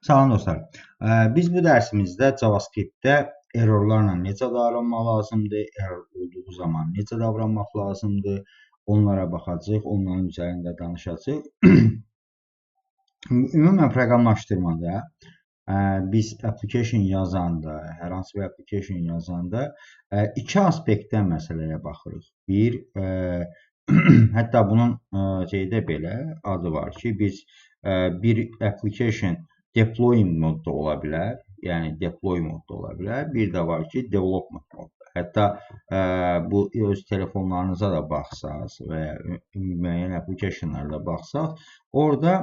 Salam dostlar. Biz bu dərsimizdə JavaScript-də errorlarla necə davranmaq lazımdır, error olduğu zaman necə davranmaq lazımdır, onlara baxacağıq, onların üzərində danışacağıq. Ümumən proqramlaşdırmada biz application yazanda, hər hansı bir application yazanda iki aspektdən məsələyə baxırıq. Bir, hətta bunun şeydə belə adı var ki, biz bir application deploying modda ola bilər, yəni deploy modda ola bilər. Bir də var ki, development modda. Hətta bu öz telefonlarınıza da baxsaz və ya müəyyən applicationlara baxsaq, orada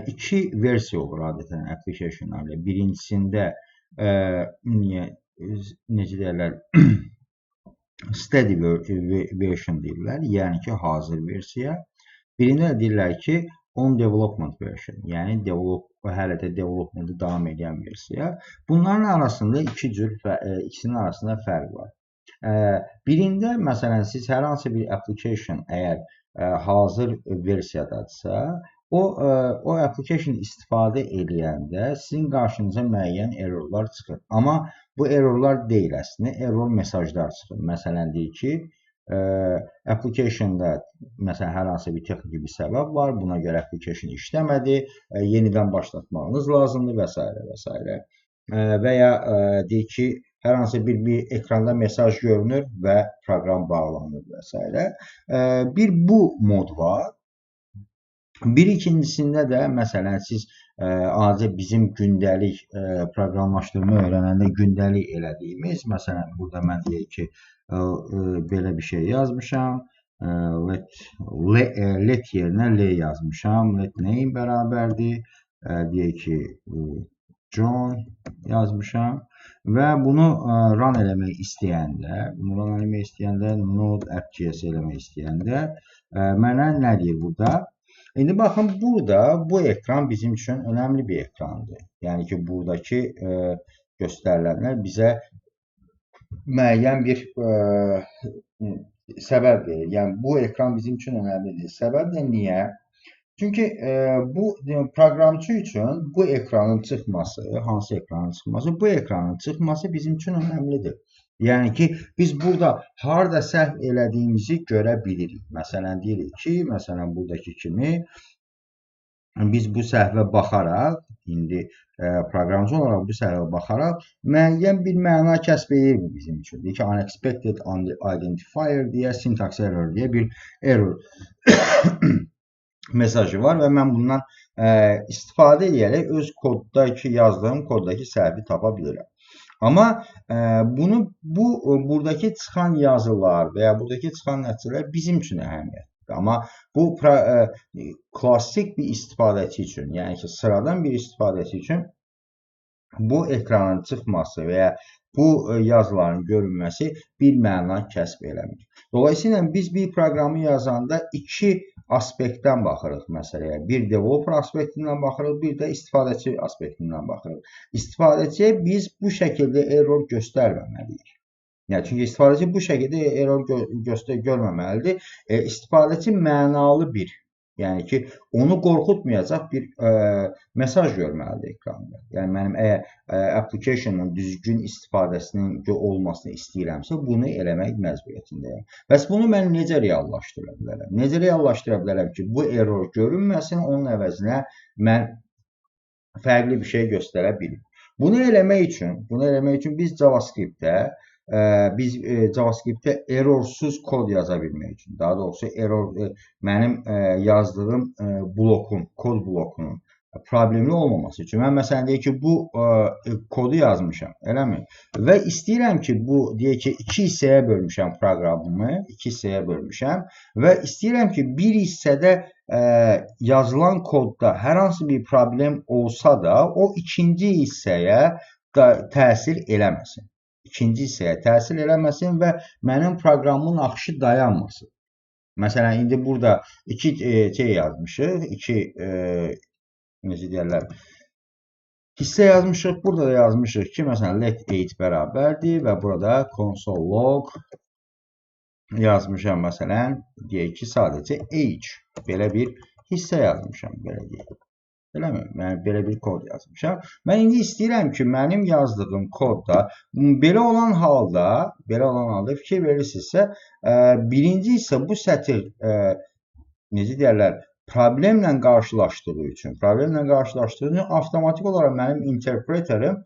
iki versiya olur adətən applicationlarda. Birincisində niyə necə deyirlər, steady version deyirlər, yəni ki, hazır versiya. Birində də deyirlər ki, on development version, yəni develop hələ də developmentı davam edən versiya. Bunların arasında iki cür ikisinin arasında fərq var. Birində məsələn siz hər hansı bir application əgər hazır versiyadadırsa, o application istifadə eləyəndə sizin qarşınıza müəyyən errorlar çıxır. Amma bu errorlar deyil əslində, error mesajlar çıxır. Məsələn deyir ki, application-da məsələn hər hansı bir texniki bir səbəb var, buna görə application işləmədi, yenidən başlatmağınız lazımdır və s. və s. Və ya deyir ki, hər hansı bir ekranda mesaj görünür və proqram bağlanır və s. Bir bu mod var. Bir ikincisində də məsələn siz adicə bizim gündəlik proqramlaşdırma öyrənəndə gündəlik elədiyimiz, məsələn burada mən deyək ki, belə bir şey yazmışam. Let, let yerinə L yazmışam. Let name bərabərdir. Deyək ki, John yazmışam və bunu run eləmək istəyəndə, bunu run eləmək istəyəndə, node app.js eləmək istəyəndə mənə nə deyir burada? İndi baxın, burada bu ekran bizim üçün önəmli bir ekrandır. Yəni ki, buradakı göstərilənlər bizə müəyyən bir səbəb verir. Yəni bu ekran bizim üçün önəmlidir. Səbəb də niyə? Çünki bu proqramçı üçün bu ekranın çıxması, hansı ekranın çıxması, bu ekranın çıxması bizim üçün önəmlidir. Yəni ki, biz burada harda səhv elədiyimizi görə bilirik. Məsələn, deyirik ki, məsələn, buradakı kimi biz bu səhvə baxaraq, indi proqramçı olaraq bu səhvə baxaraq müəyyən bir məna kəsb edir bu bizim üçün. Deyir ki, unexpected identifier deyə, syntax error deyə bir error mesajı var və mən bundan istifadə edərək öz koddakı yazdığım koddakı səhvi tapa bilirəm. Amma bunu bu buradakı çıxan yazılar və ya buradakı çıxan nəticələr bizim üçün əhəmiyyətlidir. Amma bu klassik bir istifadəçi üçün, yəni ki, sıradan bir istifadəçi üçün bu ekranın çıxması və ya bu yazıların görünməsi bir məna kəsb eləmir. Dolayısıyla biz bir proqramı yazanda iki aspektdən baxırıq məsələyə. Bir developer aspektindən baxırıq, bir də istifadəçi aspektindən baxırıq. İstifadəçiyə biz bu şəkildə error göstərməməliyik. Yəni çünki istifadəçi bu şəkildə error görməməlidir. İstifadəçi mənalı bir, yəni ki, onu qorxutmayacaq bir mesaj görməlidir ekranda. Yəni mənim əgər application-ın düzgün istifadəsinin olmasını istəyirəmsə, bunu eləmək məcburiyyətindəyəm. Bəs bunu mən necə reallaşdıra bilərəm? Necə reallaşdıra bilərəm ki, bu error görünməsin, onun əvəzinə mən fərqli bir şey göstərə bilim. Bunu eləmək üçün biz JavaScript-də JavaScript-də errorsuz kod yaza bilmək üçün, daha doğrusu error mənim yazdığım blokun, kod blokunun problemli olmaması üçün. Mən məsələn deyək ki, bu kodu yazmışam, eləmi? Və istəyirəm ki, bu deyək ki, iki hissəyə bölmüşəm proqramımı, iki hissəyə bölmüşəm və istəyirəm ki, bir hissədə yazılan kodda hər hansı bir problem olsa da, o ikinci hissəyə da təsir eləməsin. İkinci hissəyə təsir eləməsin və mənim proqramımın axışı dayanmasın. Məsələn, indi burada iki şey yazmışıq, iki necə deyərlər, hissə yazmışıq. Burada da yazmışıq ki, məsələn, let age bərabərdir və burada console log yazmışam, məsələn, deyək ki, sadəcə age. Belə bir hissə yazmışam, belə deyək. Eləmi? Yəni, belə bir kod yazmışam. Mən indi istəyirəm ki, mənim yazdığım kodda belə olan halda, fikir verirsinizsə, birinci hissə bu sətir, necə deyərlər, problemlə qarşılaşdığı üçün, avtomatik olaraq mənim interpreterim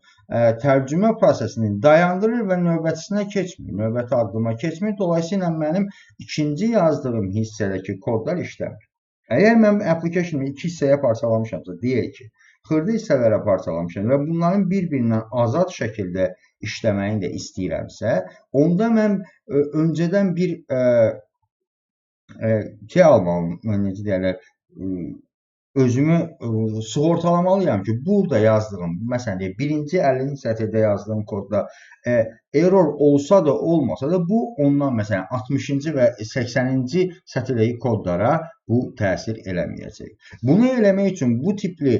tərcümə prosesini dayandırır və növbətisinə keçmir, növbəti addıma keçmir. Dolayısıyla mənim ikinci yazdığım hissədəki kodlar işləmir. Əgər mən application-ı iki hissəyə parçalamışamsa, deyək ki, xırda hissələrə parçalamışam və bunların bir-birindən azad şəkildə işləməyini də istəyirəmsə, onda mən öncədən bir şey almalıyam, necə deyərlər, özümü sığortalamalıyam ki, burada yazdığım, məsələn deyək, birinci 50-ci sətirdə yazdığım kodda error olsa da olmasa da bu ondan məsələn 60-cı və 80-ci sətirdəki kodlara bu təsir eləməyəcək. Bunu eləmək üçün bu tipli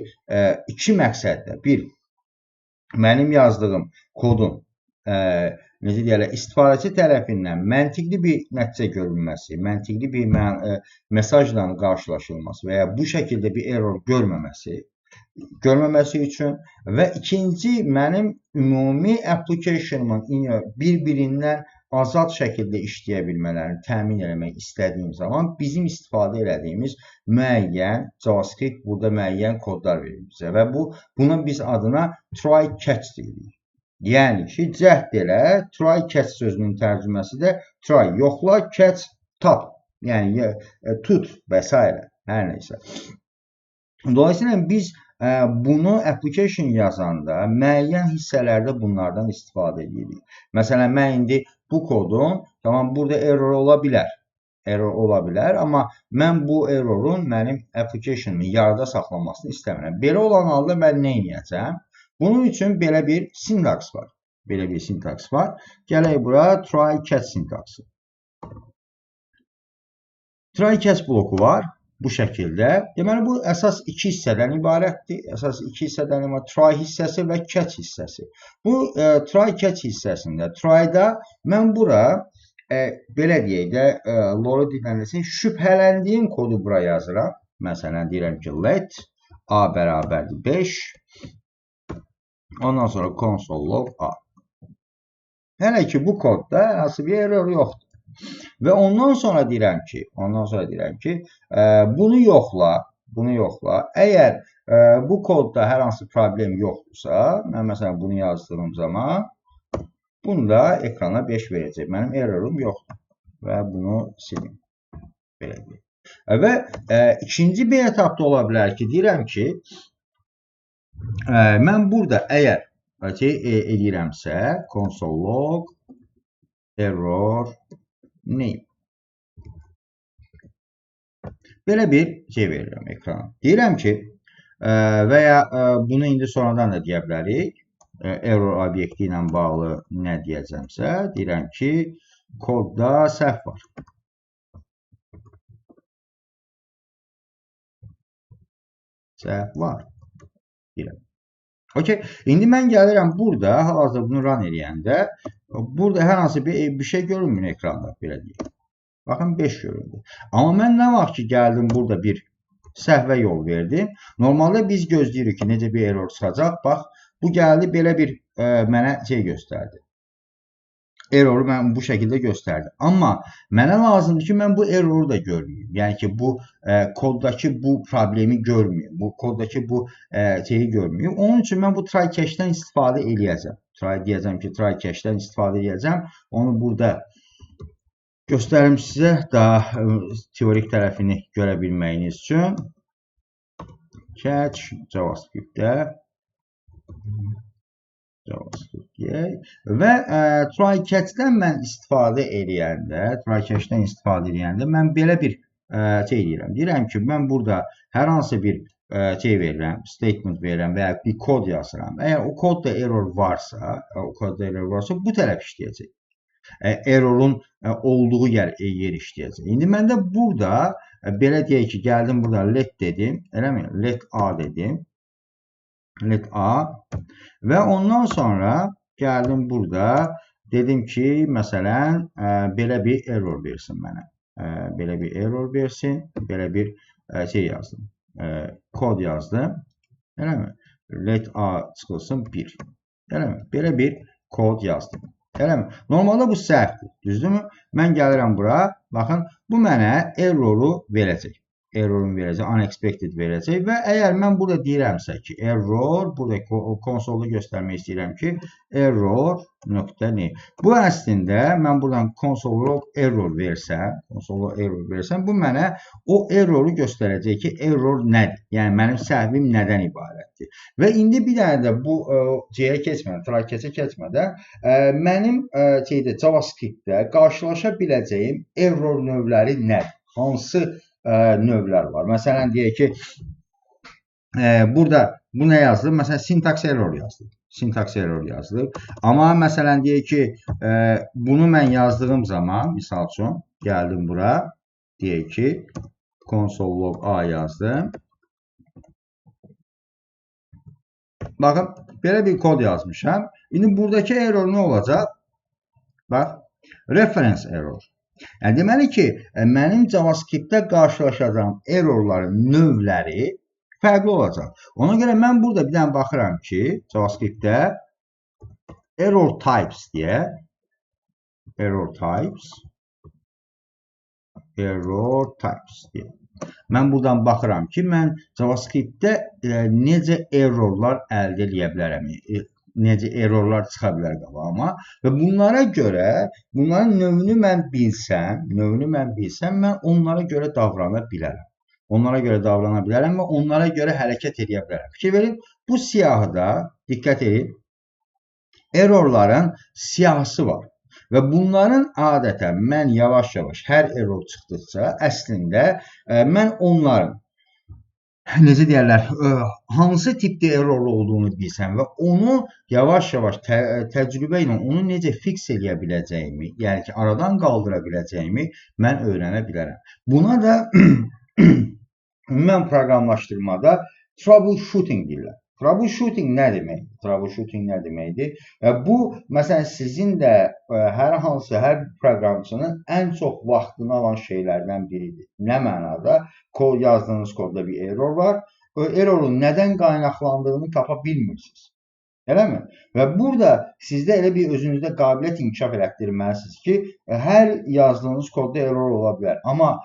iki məqsəddə, bir, mənim yazdığım kodun necə deyərlər, istifadəçi tərəfindən məntiqli bir nəticə görünməsi, məntiqli bir mesajla qarşılaşılması və ya bu şəkildə bir error görməməsi üçün və ikinci, mənim ümumi application-ımın bir-birindən azad şəkildə işləyə bilmələrini təmin eləmək istədiyim zaman bizim istifadə elədiyimiz müəyyən JavaScript burada müəyyən kodlar verir bizə və buna biz adına try catch deyirik. Yəni ki, cəhd elə, try catch sözünün tərcüməsi də try, yoxla, catch, tap, yəni tut və s. Hər neysə. Dolayısıyla biz bunu application yazanda müəyyən hissələrdə bunlardan istifadə edirik. Məsələn, mən indi bu kodun, tamam, burada error ola bilər. Error ola bilər, amma mən bu errorun mənim application-ımı yarıda saxlamasını istəmirəm. Belə olan halda mən nə edəcəm? Bunun üçün belə bir sintaks var. Belə bir sintaks var. Gələk bura try catch sintaksı. Try catch bloku var bu şəkildə. Deməli, bu əsas iki hissədən ibarətdir. Əsas iki hissədən ibarət try hissəsi və catch hissəsi. Bu try catch hissəsində try-da mən bura belə deyək də lori dinlənilsin, şübhələndiyim kodu bura yazıram. Məsələn, deyirəm ki, let a bərabərdir 5. Ondan sonra console log a. Hələ ki bu kodda hansı bir error yoxdur. Və ondan sonra deyirəm ki, bunu yoxla, Əgər bu kodda hər hansı problem yoxdursa, mən məsələn bunu yazdığım zaman bunu da ekrana 5 verəcək. Mənim errorum yoxdur və bunu silim. Belə deyim. Və ikinci bir etapda ola bilər ki, deyirəm ki, mən burada əgər eləyirəmsə, console log error name. Belə bir şey verirəm ekrana. Deyirəm ki, və ya bunu indi sonradan da deyə bilərik. Error obyekti ilə bağlı nə deyəcəmsə, deyirəm ki, kodda səhv var. Səhv var. Deyirəm. Okey. İndi mən gəlirəm burada, hal-hazırda bunu run eləyəndə, burada hər hansı bir şey görünmür ekranda, belə deyək. Baxın, 5 göründü. Amma mən nə vaxt ki, gəldim burada bir səhvə yol verdim. Normalda biz gözləyirik ki, necə bir error çıxacaq. Bax, bu gəldi, belə bir mənə şey göstərdi. Erroru mən bu şəkildə göstərdi. Amma mənə lazımdır ki, mən bu erroru da görməyim. Yəni ki, bu koddakı bu problemi görməyim. Bu koddakı bu şeyi görməyim. Onun üçün mən bu try catch-dən istifadə eləyəcəm. Deyəcəm ki, try catch-dən istifadə eləyəcəm. Onu burada göstərim sizə daha teorik tərəfini görə bilməyiniz üçün. Catch JavaScript-də JavaScript deyək. Və try catch-dən mən istifadə eləyəndə, mən belə bir şey deyirəm. Deyirəm ki, mən burada hər hansı bir şey verirəm, statement verirəm və ya bir kod yazıram. Əgər o kodda error varsa, bu tərəf işləyəcək. Errorun olduğu yer işləyəcək. İndi mən də burada belə deyək ki, gəldim burada let dedim, eləmi? Let A dedim. Let A və ondan sonra gəldim burada dedim ki, məsələn, belə bir error versin mənə. Belə bir error versin, belə bir şey yazdım. Kod yazdım. Eləmi? Let A çıxılsın 1. Eləmi? Belə bir kod yazdım. Eləmi? Normalda bu səhvdir. Düzdürmü? Mən gəlirəm bura. Baxın, bu mənə erroru verəcək. Errorunu verəcək, unexpected verəcək və əgər mən burada deyirəmsə ki, error, burada konsolda göstərmək istəyirəm ki, error nöqtə ne. Bu əslində mən buradan console log error versəm, console log error versəm, bu mənə o erroru göstərəcək ki, error nədir? Yəni mənim səhvim nədən ibarətdir? Və indi bir dənə də bu C-yə keçmədən, try catch-ə keçmədən mənim şeydə JavaScript-də qarşılaşa biləcəyim error növləri nədir? Hansı növlər var? Məsələn, deyək ki, burada bu nə yazılıb? Məsələn, syntax error yazılıb. Syntax error yazılıb. Amma məsələn, deyək ki, bunu mən yazdığım zaman, misal üçün, gəldim bura, deyək ki, console log A yazdım. Baxın, belə bir kod yazmışam. İndi buradakı error nə olacaq? Bax, reference error. Yəni, deməli ki, mənim JavaScript-də qarşılaşacağım errorların növləri fərqli olacaq. Ona görə mən burada bir dənə baxıram ki, JavaScript-də error types deyə, error types deyə. Mən buradan baxıram ki, mən JavaScript-də necə errorlar əldə eləyə bilərəm, necə errorlar çıxa bilər qabağıma və bunlara görə, bunların növünü mən bilsəm, mən onlara görə davrana bilərəm. Onlara görə davrana bilərəm və onlara görə hərəkət edə bilərəm. Fikir verin, bu siyahıda, diqqət edin, errorların siyahısı var. Və bunların adətən mən yavaş-yavaş hər error çıxdıqca əslində mən onların necə deyərlər, hansı tipdə error olduğunu bilsəm və onu yavaş-yavaş təcrübə ilə onu necə fix eləyə biləcəyimi, yəni ki, aradan qaldıra biləcəyimi mən öyrənə bilərəm. Buna da ümumən proqramlaşdırmada troubleshooting deyirlər. Troubleshooting nə deməkdir? Troubleshooting nə deməkdir? Bu, məsələn, sizin də hər hansı, hər proqramçının ən çox vaxtını alan şeylərdən biridir. Nə mənada? Kod, yazdığınız kodda bir error var. O errorun nədən qaynaqlandığını tapa bilmirsiniz. Eləmi? Və burada sizdə elə bir özünüzdə qabiliyyət inkişaf elətdirməlisiniz ki, hər yazdığınız kodda error ola bilər. Amma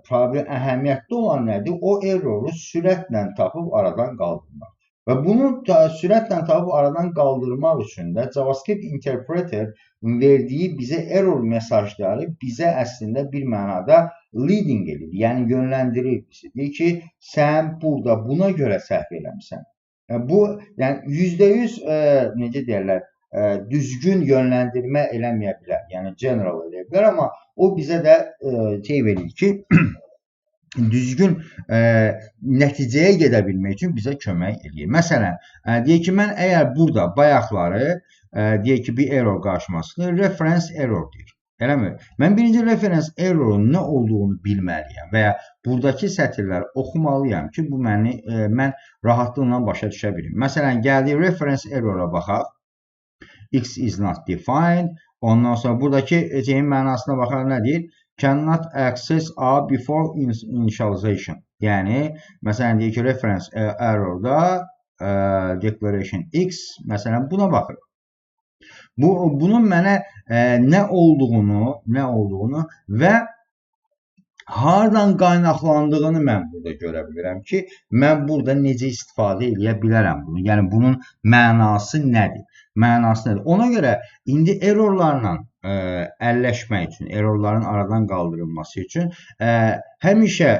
problem əhəmiyyətli olan nədir? O erroru sürətlə tapıb aradan qaldırmaq. Və bunu sürətlə tapıb aradan qaldırmaq üçün də JavaScript interpreter verdiyi bizə error mesajları bizə əslində bir mənada leading edir, yəni yönləndirir bizi. Deyir ki, sən burada buna görə səhv eləmisən. Bu, yəni %100 necə deyərlər, düzgün yönləndirmə eləməyə bilər, yəni general eləyə bilər, amma o bizə də şey verir ki, düzgün nəticəyə gedə bilmək üçün bizə kömək eləyir. Məsələn, deyək ki, mən əgər burada bayaqları, deyək ki, bir error qarşıma çıxır, reference error deyir. Eləmi? Mən birinci reference errorun nə olduğunu bilməliyəm və ya buradakı sətirləri oxumalıyam ki, bu məni, mən rahatlıqla başa düşə bilim. Məsələn, gəldik reference errora baxaq. X is not defined. Ondan sonra buradakı şeyin mənasına baxaq, nə deyir? Cannot access A before initialization. Yəni, məsələn, deyir ki, reference errorda declaration X, məsələn, buna baxırıq. Bunun mənə nə olduğunu və hardan qaynaqlandığını mən burada görə bilirəm ki, mən burada necə istifadə eləyə bilərəm bunu. Yəni, bunun mənası nədir? Mənası nədir? Ona görə indi errorlarla əlləşmək üçün, errorların aradan qaldırılması üçün həmişə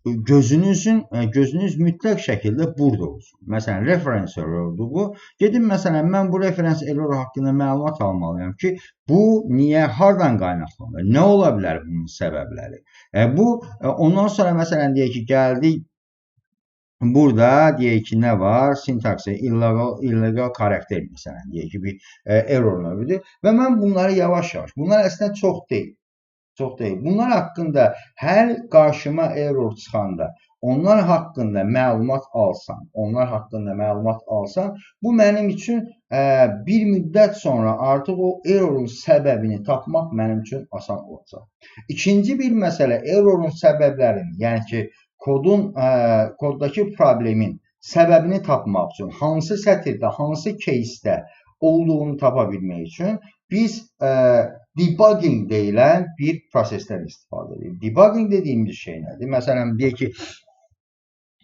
gözünüz mütləq şəkildə burada olsun. Məsələn, reference errordur bu. Gedim, məsələn, mən bu reference error haqqında məlumat almalıyam ki, bu niyə, hardan qaynaqlanır? Nə ola bilər bunun səbəbləri? Bu, ondan sonra, məsələn, deyək ki, gəldik burada, deyək ki, nə var? Sintaksi, illegal karakter, məsələn, deyək ki, bir error növüdür. Və mən bunları yavaş-yavaş, bunlar əslində çox deyil. Çox deyil. Bunlar haqqında hər qarşıma error çıxanda onlar haqqında məlumat alsam, bu mənim üçün bir müddət sonra artıq o errorun səbəbini tapmaq mənim üçün asan olacaq. İkinci bir məsələ, errorun səbəblərini, yəni ki, kodun koddakı problemin səbəbini tapmaq üçün, hansı sətirdə, hansı casedə olduğunu tapa bilmək üçün biz debugging deyilən bir prosesdən istifadə edirik. Debugging dediyimiz şey nədir? Məsələn, deyək ki,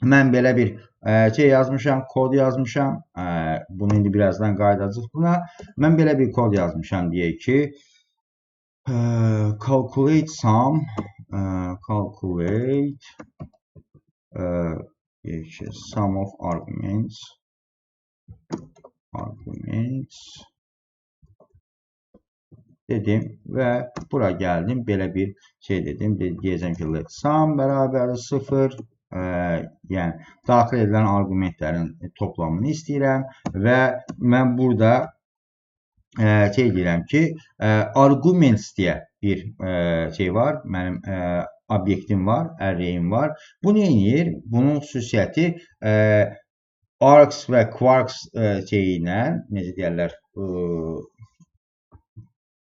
mən belə bir şey yazmışam, kod yazmışam. Bunu indi birazdan qayıdacağıq buna. Mən belə bir kod yazmışam, deyək ki, calculate sum, calculate deyək ki, sum of arguments dedim və bura gəldim, belə bir şey dedim. Deyəcəm ki, let sum bərabər 0, yəni daxil edilən arqumentlərin toplamını istəyirəm və mən burada şey deyirəm ki, arguments deyə bir şey var, mənim obyektim var, array'im var. Bu nə edir? Bunun xüsusiyyəti args və kwargs şeyi ilə, necə deyərlər,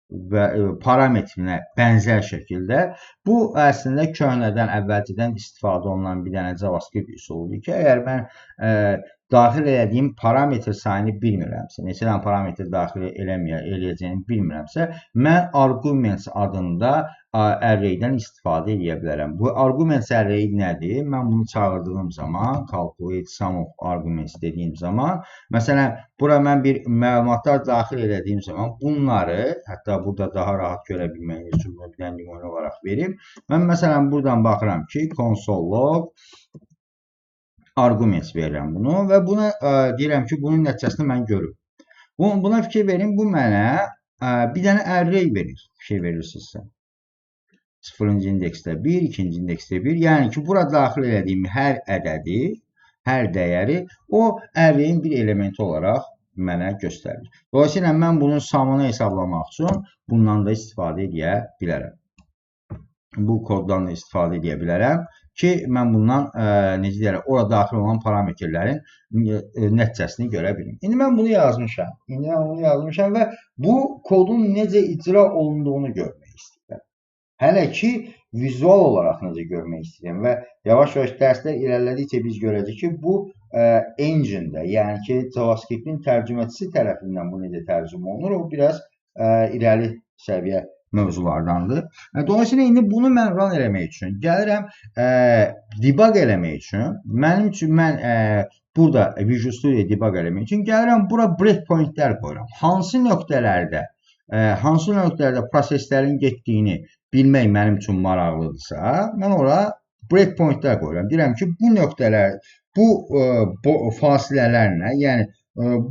və parametrinə bənzər şəkildə bu əslində köhnədən, əvvəlcədən istifadə olunan bir dənə JavaScript üsuludur ki, əgər mən daxil elədiyim parametr sayını bilmirəmsə, neçə dənə parametr daxil eləyəcəyimi bilmirəmsə, mən arguments adında array-dən istifadə edə bilərəm. Bu arguments array nədir? Mən bunu çağırdığım zaman, calculate sum of arguments dediyim zaman, məsələn, bura mən bir məlumatlar daxil elədiyim zaman bunları, hətta burada daha rahat görə bilməyiniz üçün bunu bir dənə nümunə olaraq verim. Mən məsələn buradan baxıram ki, console log arguments verirəm bunu və buna deyirəm ki, bunun nəticəsini mən görüm. Buna fikir verin, bu mənə bir dənə array verir, fikir verirsinizsə. 0-cı indeksdə 1, 2-ci indeksdə 1. Yəni ki, bura daxil elədiyim hər ədədi, hər dəyəri o array-in bir elementi olaraq mənə göstərir. Dolayısıyla mən bunun sumunu hesablamaq üçün bundan da istifadə edə bilərəm. Bu koddan da istifadə edə bilərəm ki, mən bundan necə deyərək, ora daxil olan parametrlərin nəticəsini görə bilim. İndi mən bunu yazmışam. İndi mən bunu yazmışam və bu kodun necə icra olunduğunu görmək istəyirəm. Hələ ki, vizual olaraq necə görmək istəyirəm və yavaş-yavaş dərslər irəlilədikcə biz görəcəyik ki, bu engine-də, yəni ki, JavaScript-in tərcüməçisi tərəfindən bu necə tərcümə olunur, o biraz irəli səviyyə mövzulardandır. Dolayısıyla indi bunu mən run eləmək üçün gəlirəm, debug eləmək üçün, mənim üçün mən burada Visual Studio debug eləmək üçün gəlirəm, bura breakpointlər qoyuram. Hansı nöqtələrdə proseslərin getdiyini bilmək mənim üçün maraqlıdırsa, mən ora breakpointlər qoyuram. Deyirəm ki, bu nöqtələr, bu fasilələrlə, yəni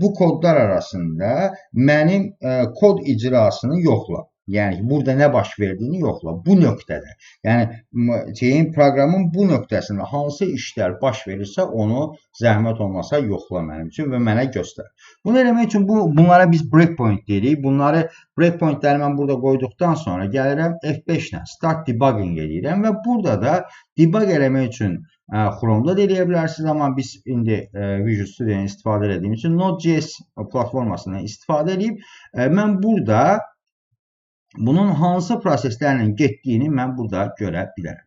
bu kodlar arasında mənim kod icrasını yoxla. Yəni ki, burada nə baş verdiyini yoxla. Bu nöqtədə. Yəni şeyin, proqramın bu nöqtəsində hansı işlər baş verirsə, onu zəhmət olmasa yoxla mənim üçün və mənə göstər. Bunu eləmək üçün bunlara biz breakpoint deyirik. Bunları, breakpointləri mən burada qoyduqdan sonra gəlirəm F5 ilə start debugging edirəm və burada da debug eləmək üçün Chrome-da da eləyə bilərsiniz, amma biz indi Visual Studio-dan istifadə etdiyimiz üçün Node.js platformasından istifadə edib mən burada bunun hansı proseslərlə getdiyini mən burada görə bilərəm.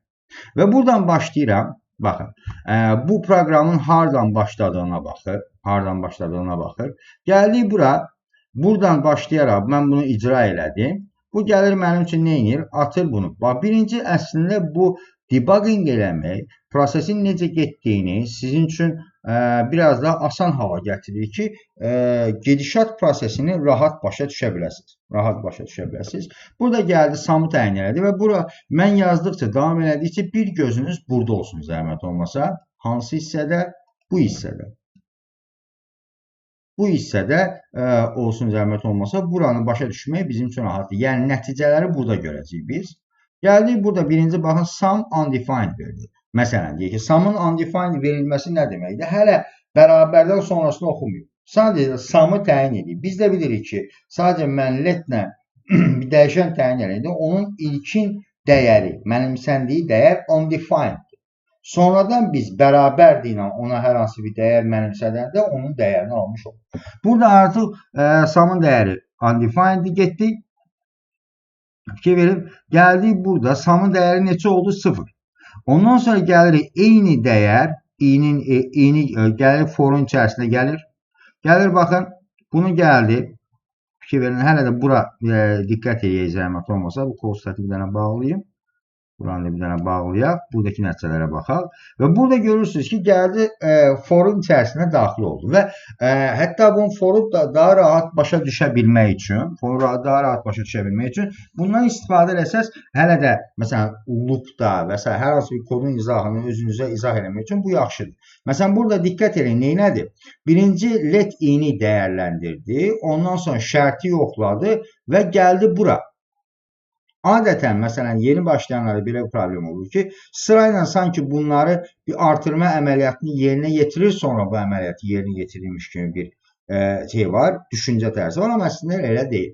Və buradan başlayıram. Baxın, bu proqramın hardan başladığına baxır. Hardan başladığına baxır. Gəldik bura. Buradan başlayaraq mən bunu icra elədim. Bu gəlir mənim üçün nə edir? Atır bunu. Bax, birinci əslində bu debugging eləmək prosesin necə getdiyini sizin üçün biraz da asan hala gətirir ki, gedişat prosesini rahat başa düşə biləsiniz. Rahat başa düşə biləsiniz. Burada gəldi, sum-ı təyin elədi və bura mən yazdıqca, davam elədikcə bir gözünüz burada olsun zəhmət olmasa. Hansı hissədə? Bu hissədə. Bu hissədə olsun zəhmət olmasa, buranı başa düşmək bizim üçün rahatdır. Yəni nəticələri burada görəcəyik biz. Gəldik burada birinci, baxın, sum undefined verdi. Məsələn, deyək ki, sum-ın undefined verilməsi nə deməkdir? Hələ bərabərdən sonrasını oxumayıb. Sadəcə sum-ı təyin edir. Biz də bilirik ki, sadəcə mən let-lə bir dəyişən təyin edəndə onun ilkin dəyəri, mənimsəndiyi dəyər undefined. Sonradan biz bərabərdir ilə ona hər hansı bir dəyər mənimsədəndə onun dəyərini almış oluruq. Burada artıq sum-ın dəyəri undefined getdi. Fikir verin. Gəldik burada sum-ın dəyəri neçə oldu? 0. Ondan sonra gəlirik eyni dəyər, i-nin i-ni gəlir forun içərisində gəlir. Gəlir baxın, bunu gəldi. Fikir verin, hələ də bura diqqət eləyək zəhmət olmasa. Bu call stack'i bir dənə bağlayayım. Buranı da bir dənə bağlayaq. Buradakı nəticələrə baxaq. Və burada görürsünüz ki, gəldi forun içərisinə daxil oldu. Və hətta bunun foru da daha rahat başa düşə bilmək üçün, foru daha rahat başa düşə bilmək üçün bundan istifadə eləsəz, hələ də məsələn loopda və s. hər hansı bir kodun izahını özünüzə izah eləmək üçün bu yaxşıdır. Məsələn, burada diqqət eləyin, neylədir? Birinci let i-ni dəyərləndirdi, ondan sonra şərti yoxladı və gəldi bura. Adətən, məsələn, yeni başlayanlarda belə bir problem olur ki, sırayla sanki bunları bir artırma əməliyyatını yerinə yetirir, sonra bu əməliyyatı yerinə yetirilmiş kimi bir şey var, düşüncə tərzi var, amma əslində elə deyil.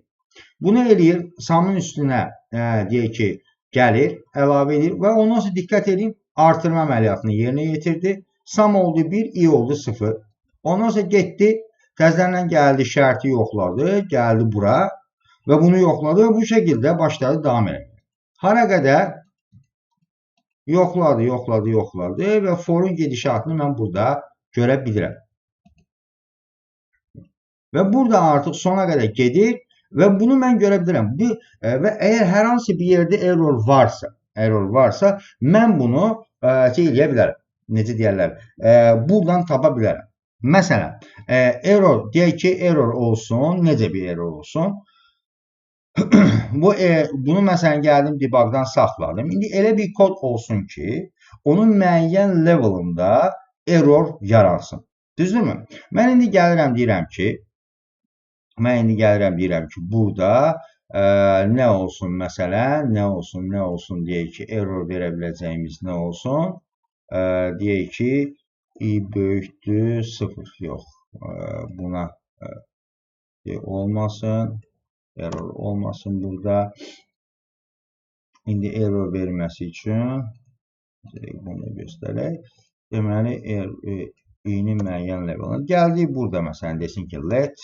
Bunu eləyir, sum'ın üstünə deyək ki, gəlir, əlavə edir və ondan sonra diqqət edin, artırma əməliyyatını yerinə yetirdi. Sum oldu 1, i oldu 0. Ondan sonra getdi, təzədən gəldi, şərti yoxladı, gəldi bura. Və bunu yoxladı və bu şəkildə başladı davam eləməyə. Hara qədər yoxladı, yoxladı, yoxladı və forun gedişatını mən burada görə bilirəm. Və burada artıq sona qədər gedir və bunu mən görə bilirəm. Və əgər hər hansı bir yerdə error varsa, mən bunu şey eləyə bilərəm. Necə deyərlər? Buradan tapa bilərəm. Məsələn, error, deyək ki, error olsun, necə bir error olsun? Bunu məsələn gəldim debug'dan saxladım. İndi elə bir kod olsun ki, onun müəyyən level'ında error yaransın. Düzdürmü? Mən indi gəlirəm deyirəm ki, burada nə olsun məsələn, nə olsun deyək ki, error verə biləcəyimiz nə olsun? Deyək ki, i böyükdür 0. Yox, buna olmasın. Error olmasın burada. İndi error verməsi üçün bunu göstərək. Deməli, i-nin müəyyən level'ına gəldik. Burada məsələn desin ki, let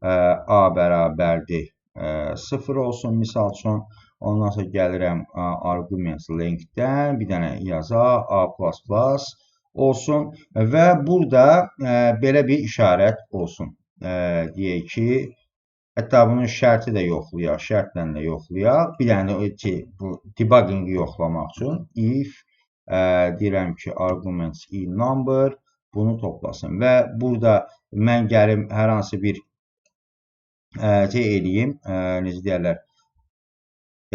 a bərabərdir 0 olsun misal üçün. Ondan sonra gəlirəm arguments length-dən bir dənə yaza a++ olsun və burada belə bir işarət olsun. Deyək ki, hətta bunun şərti də yoxlayaq, şərtlə də yoxlayaq. Bir dənə ki, bu debugging-i yoxlamaq üçün if deyirəm ki, arguments i number bunu toplasın. Və burada mən gəlim hər hansı bir şey eləyim, necə deyərlər,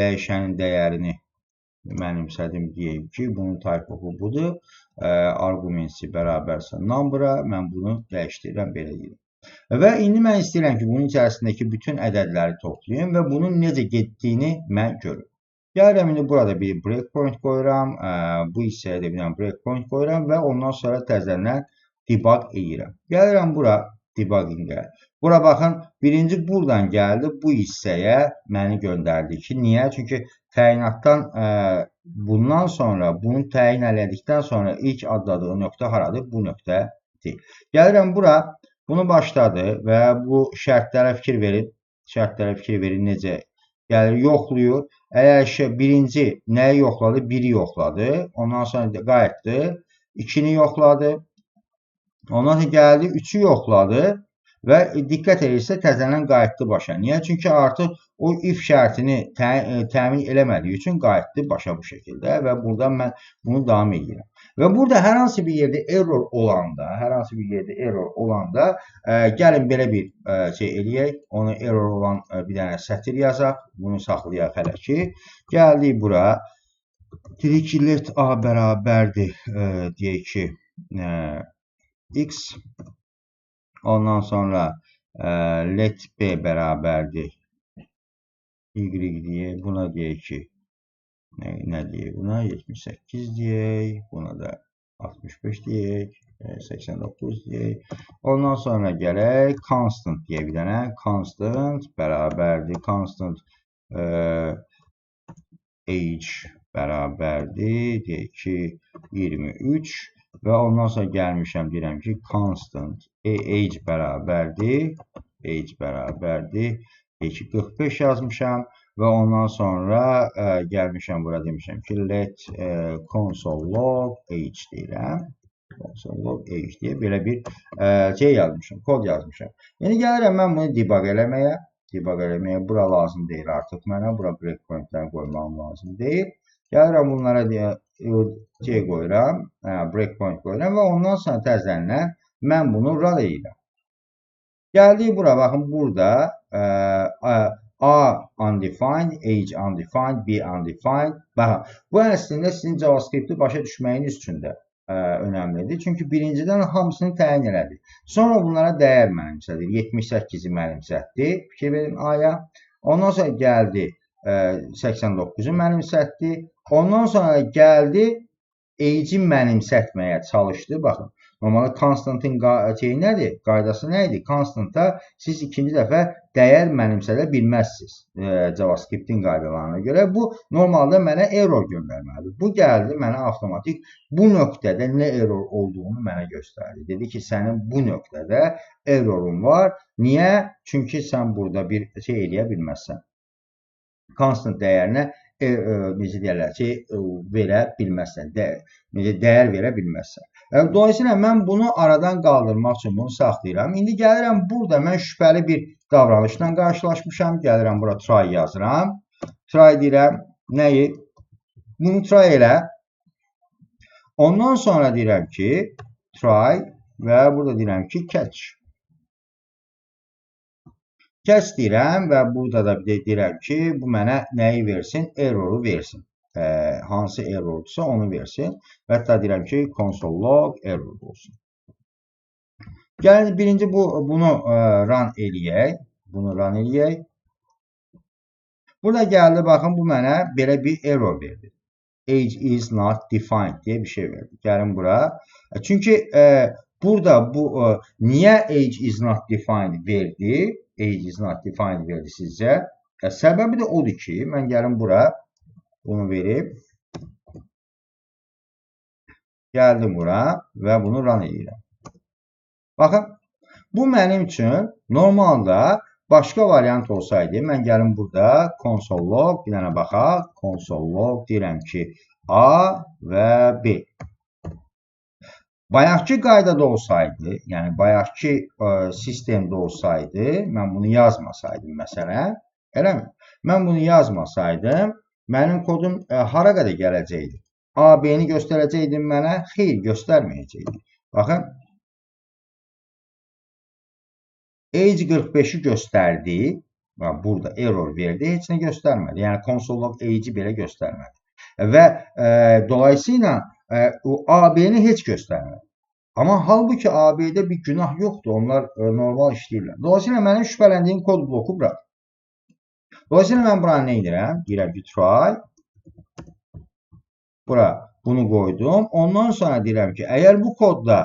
dəyişənin dəyərini mənimsədim, deyim ki, bunun type of-u budur. Arguments-i bərabərsə number-a mən bunu dəyişdirirəm, belə deyirəm. Və indi mən istəyirəm ki, bunun içərisindəki bütün ədədləri toplayım və bunun necə getdiyini mən görüm. Gəlirəm indi burada bir breakpoint qoyuram, bu hissəyə də bir dənə breakpoint qoyuram və ondan sonra təzədən debug edirəm. Gəlirəm bura debugging-ə. Bura baxın, birinci buradan gəldi, bu hissəyə məni göndərdi ki, niyə? Çünki təyinatdan bundan sonra, bunu təyin elədikdən sonra ilk adladığı nöqtə haradır? Bu nöqtədir. Gəlirəm bura. Bunu başladı və bu şərtlərə fikir verin. Şərtlərə fikir verin necə gəlir, yoxlayır. Əgər birinci nəyi yoxladı? 1-i yoxladı. Ondan sonra qayıtdı. 2-ni yoxladı. Ondan sonra gəldi, 3-ü yoxladı və diqqət edirsə təzədən qayıtdı başa. Niyə? Çünki artıq o if şərtini təmin eləmədiyi üçün qayıtdı başa bu şəkildə və buradan mən bunu davam edirəm. Və burada hər hansı bir yerdə error olanda, gəlin belə bir şey eləyək. Onu error olan bir dənə sətir yazaq. Bunu saxlayaq hələ ki. Gəldik bura. Dedik ki, let a bərabərdir, deyək ki, x. Ondan sonra let b bərabərdir y deyək. Buna deyək ki, nə deyək buna? 78 deyək. Buna da 65 deyək. 89 deyək. Ondan sonra gələk constant deyə bir dənə. Constant bərabərdir. Constant age bərabərdir. Deyək ki, 23. Və ondan sonra gəlmişəm, deyirəm ki, constant age bərabərdir. Age bərabərdir. Deyək ki, 45 yazmışam. Və ondan sonra gəlmişəm bura, demişəm ki, let console log age deyirəm. Console log age deyə belə bir şey yazmışam, kod yazmışam. İndi gəlirəm mən bunu debug eləməyə. Debug eləməyə bura lazım deyil artıq mənə. Bura breakpointləri qoymağım lazım deyil. Gəlirəm bunlara deyə C qoyuram, breakpoint qoyuram və ondan sonra təzədən mən bunu run edirəm. Gəldik bura, baxın burada A undefined, age undefined, B undefined. Baxın, bu əslində sizin JavaScript-i başa düşməyiniz üçün də önəmlidir. Çünki birincidən hamısını təyin elədi. Sonra bunlara dəyər mənimsədir. 78-i mənimsətdi. Fikir verin A-ya. Ondan sonra gəldi 89-u mənimsətdi. Ondan sonra gəldi age-i mənimsətməyə çalışdı. Baxın, normalda constantın şeyi nədir? Qaydası nə idi? Constanta siz ikinci dəfə dəyər mənimsədə bilməzsiniz JavaScript-in qaydalarına görə. Bu normalda mənə error göndərməlidir. Bu gəldi mənə avtomatik bu nöqtədə nə error olduğunu mənə göstərdi. Dedi ki, sənin bu nöqtədə errorun var. Niyə? Çünki sən burada bir şey eləyə bilməzsən. Constant dəyərinə necə deyərlər ki, verə bilməzsən, dəyər verə bilməzsən. Dolayısıyla mən bunu aradan qaldırmaq üçün bunu saxlayıram. İndi gəlirəm burada mən şübhəli bir davranışla qarşılaşmışam. Gəlirəm bura try yazıram. Try deyirəm, nəyi? Bunu try elə. Ondan sonra deyirəm ki, try və burada deyirəm ki, catch. Catch deyirəm və burada da bir də deyirəm ki, bu mənə nəyi versin? Erroru versin. Hansı errordursa onu versin. Və hətta deyirəm ki, console log error olsun. Gəlin birinci bunu run eləyək. Bunu run eləyək. Burada gəldi, baxın, bu mənə belə bir error verdi. Age is not defined deyə bir şey verdi. Gəlin bura. Çünki burada bu niyə age is not defined verdi? Age is not defined verdi sizcə. Səbəbi də odur ki, mən gəlim bura bunu verib gəldim bura və bunu run edirəm. Baxın, bu mənim üçün normalda başqa variant olsaydı, mən gəlim burada console log, bir dənə baxaq, console log deyirəm ki, A və B. Bayaqki qaydada olsaydı, yəni bayaqki sistemdə olsaydı, mən bunu yazmasaydım məsələn, eləmi? Mən bunu yazmasaydım, mənim kodum hara qədər gələcəkdi? A, B-ni göstərəcəkdim mənə? Xeyr, göstərməyəcəkdi. Baxın, age 45-i göstərdi, burada error verdi, heç nə göstərmədi. Yəni console log age-i belə göstərmədi. Və dolayısıyla A, B-ni heç göstərmədi. Amma halbuki A, B-də bir günah yoxdur. Onlar normal işləyirlər. Dolayısıyla mənim şübhələndiyim kod bloku buradır. Dolayısıyla mən bura nə edirəm? Deyirəm ki, try. Bura bunu qoydum. Ondan sonra deyirəm ki, əgər bu kodda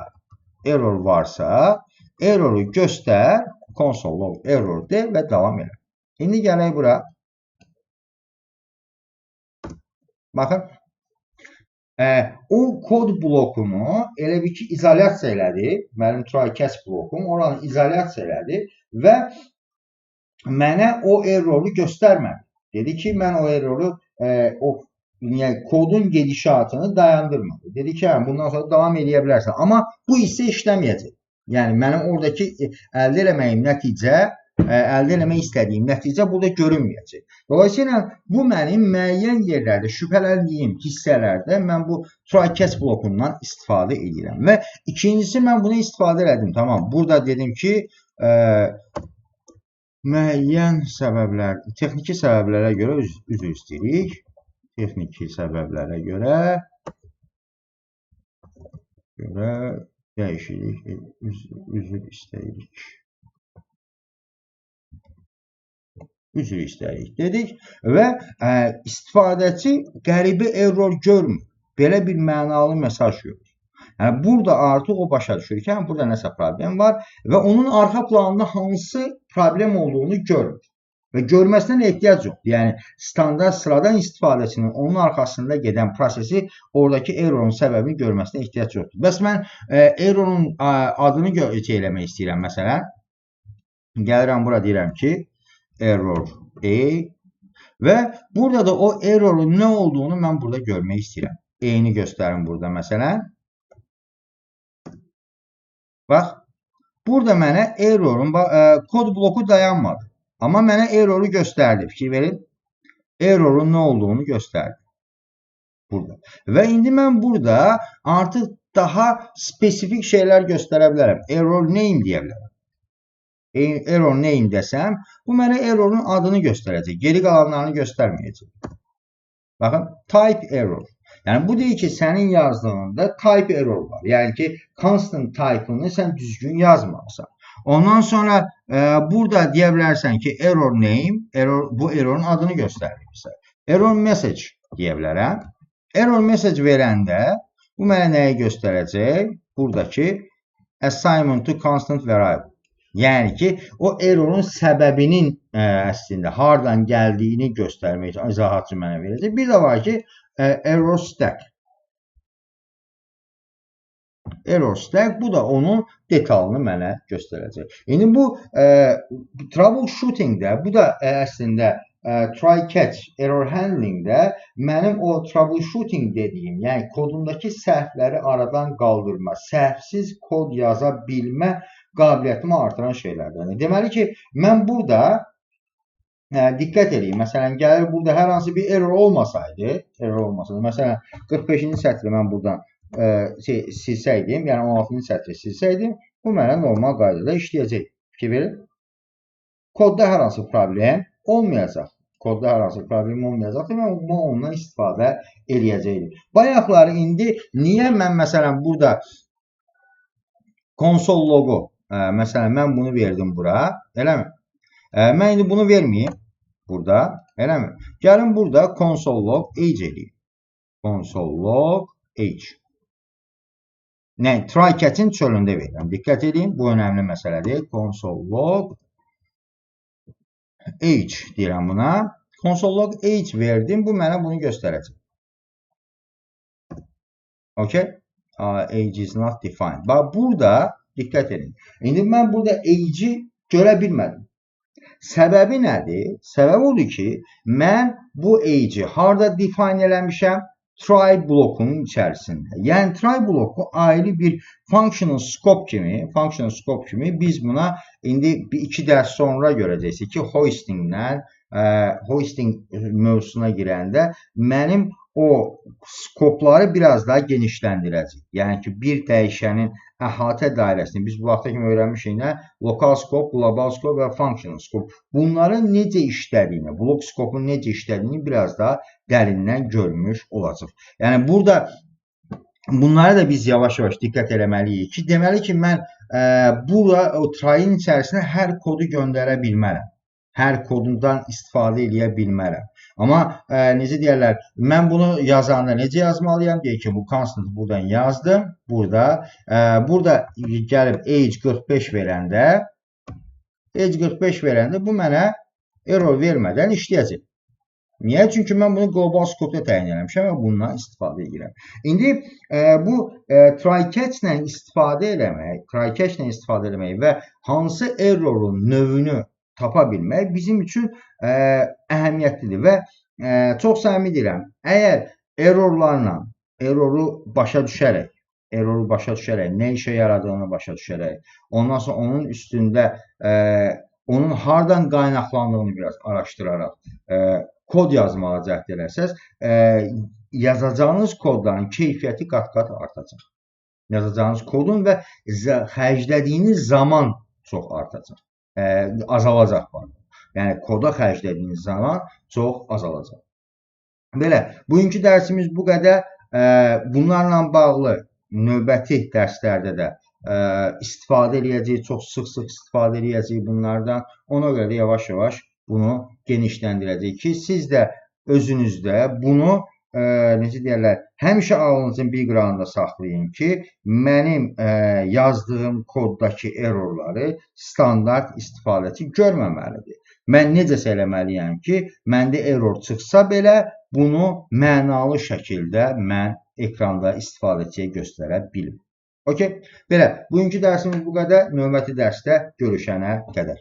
error varsa, erroru göstər, console log error de və davam elə. İndi gələk bura. Baxın. O kod blokunu elə bir ki, izolyasiya elədi. Mənim try catch blokum oranı izolyasiya elədi və mənə o erroru göstərmədi. Dedi ki, mən o erroru, yəni kodun gedişatını dayandırmadı. Dedi ki, hə, bundan sonra davam eləyə bilərsən. Amma bu hissə işləməyəcək. Yəni, mənim oradakı əldə eləməyim nəticə, əldə eləmək istədiyim nəticə burada görünməyəcək. Dolayısıyla, bu mənim müəyyən yerlərdə, şübhələndiyim hissələrdə mən bu try catch blokundan istifadə edirəm. Və ikincisi, mən bunu istifadə elədim. Tamam, burada dedim ki, müəyyən səbəblər, texniki səbəblərə görə üzr istəyirik. Texniki səbəblərə görə dəyişirik, üzr istəyirik. Üzr istəyirik dedik və istifadəçi qəribə error görmür. Belə bir mənalı mesaj görür. Yəni, burada artıq o başa düşür ki, yəni, burada nəsə problem var və onun arxa planında hansı problem olduğunu görmür. Və görməsinə də ehtiyac yoxdur. Yəni, standart sıradan istifadəçinin onun arxasında gedən prosesi oradakı errorun səbəbini görməsinə ehtiyac yoxdur. Bəs mən errorun adını şey eləmək istəyirəm məsələn. Gəlirəm bura deyirəm ki, error A Və burada da o errorun nə olduğunu mən burada görmək istəyirəm. Eyni göstərim burada məsələn. Bax, burada mənə errorun, kod bloku dayanmadı. Amma mənə erroru göstərdi. Fikir verin. Errorun nə olduğunu göstərdi. Burada. Və indi mən burada artıq daha spesifik şeylər göstərə bilərəm. Error name deyə bilərəm. Error name desəm, bu mənə errorun adını göstərəcək. Geri qalanlarını göstərməyəcək. Baxın, type error. Yəni, bu deyir ki, sənin yazdığında type error var. Yəni ki, constant type-ını sən düzgün yazmamısan. Ondan sonra burada deyə bilərsən ki, error name, error, bu errorun adını göstərir bizə. Error message deyə bilərəm. Error message verəndə bu mənə nəyi göstərəcək? Buradakı assignment to constant variable. Yəni ki, o errorun səbəbinin əslində hardan gəldiyini göstərmək üçün izahatçı mənə verəcək. Bir də var ki, error stack. Error stack, bu da onun detalını mənə göstərəcək. İndi bu troubleshootingdə, bu da əslində try catch error handlingdə mənim o troubleshooting dediyim, yəni kodumdakı səhvləri aradan qaldırma, səhvsiz kod yaza bilmə qabiliyyətimi artıran şeylərdəndir. Deməli ki, mən burada diqqət edeyim. Məsələn, gəlir burada hər hansı bir error olmasaydı, məsələn, 45-ci sətri mən buradan silsəydim, yəni 16-cı sətri silsəydim, bu mənə normal qaydada işləyəcək. Fikir verin. Kodda hər hansı problem olmayacaq. Kodda hər hansı problem olmayacaqdır. Mən ondan istifadə eləyəcəkdim. Bayaqları indi niyə mən məsələn burada konsol loqu, məsələn mən bunu verdim bura, eləmi? Mən indi bunu verməyim burada, eləmi? Gəlin burada console log age eləyim. Console log age. Nə? Try catch-in çölündə verirəm. Diqqət edin, bu önəmli məsələdir. Console log age deyirəm buna. Console log age verdim. Bu mənə bunu göstərəcək. Okay? Age is not defined. Bax, burada diqqət edin. İndi mən burada age'i görə bilmədim. Səbəbi nədir? Səbəbi odur ki, mən bu age'i harda define eləmişəm? Try blokunun içərisində. Yəni try bloku ayrı bir functional scope kimi, biz buna indi bir iki dərs sonra görəcəksiniz ki, hoisting mövzusuna girəndə mənim o skopları biraz daha genişləndirəcək. Yəni ki, bir dəyişənin əhatə dairəsini biz bu vaxta kimi öyrənmişik nə? Lokal skop, qlobal skop və functional skop. Bunların necə işlədiyini, blok skopun necə işlədiyini biraz daha dərindən görmüş olacaq. Yəni burada bunlara da biz yavaş-yavaş diqqət eləməliyik ki, deməli ki, mən bura o try-in içərisinə hər kodu göndərə bilmərəm. Hər kodundan istifadə eləyə bilmərəm. Amma necə deyərlər, mən bunu yazanda necə yazmalıyam? Deyək ki, bu constant buradan yazdım. Burada, burada gəlib age 45 verəndə, age 45 verəndə bu mənə error vermədən işləyəcək. Niyə? Çünki mən bunu global skopda təyin eləmişəm və bundan istifadə edirəm. İndi bu try catch-lə istifadə eləmək, try catch-lə istifadə eləmək və hansı errorun növünü tapa bilmək bizim üçün əhəmiyyətlidir və çox səmimi deyirəm, əgər errorlarla, erroru başa düşərək, nə işə yaradığını başa düşərək, ondan sonra onun üstündə onun hardan qaynaqlandığını biraz araşdıraraq kod yazmağa cəhd eləsəz, yazacağınız kodların keyfiyyəti qat-qat artacaq. Yazacağınız kodun və xərclədiyiniz zaman çox artacaq. Azalacaq, pardon. Yəni koda xərclədiyiniz zaman çox azalacaq. Belə, bugünkü dərsimiz bu qədər. Bunlarla bağlı növbəti dərslərdə də istifadə eləyəcəyik, çox sıx-sıx istifadə eləyəcəyik bunlardan. Ona görə də yavaş-yavaş bunu genişləndirəcəyik ki, siz də özünüzdə bunu necə deyərlər, həmişə ağlınızın bir qırağında saxlayın ki, mənim yazdığım koddakı errorları standart istifadəçi görməməlidir. Mən necəsə eləməliyəm ki, məndə error çıxsa belə bunu mənalı şəkildə mən ekranda istifadəçiyə göstərə bilim. Okay? Belə, bugünkü dərsimiz bu qədər. Növbəti dərsdə görüşənə qədər.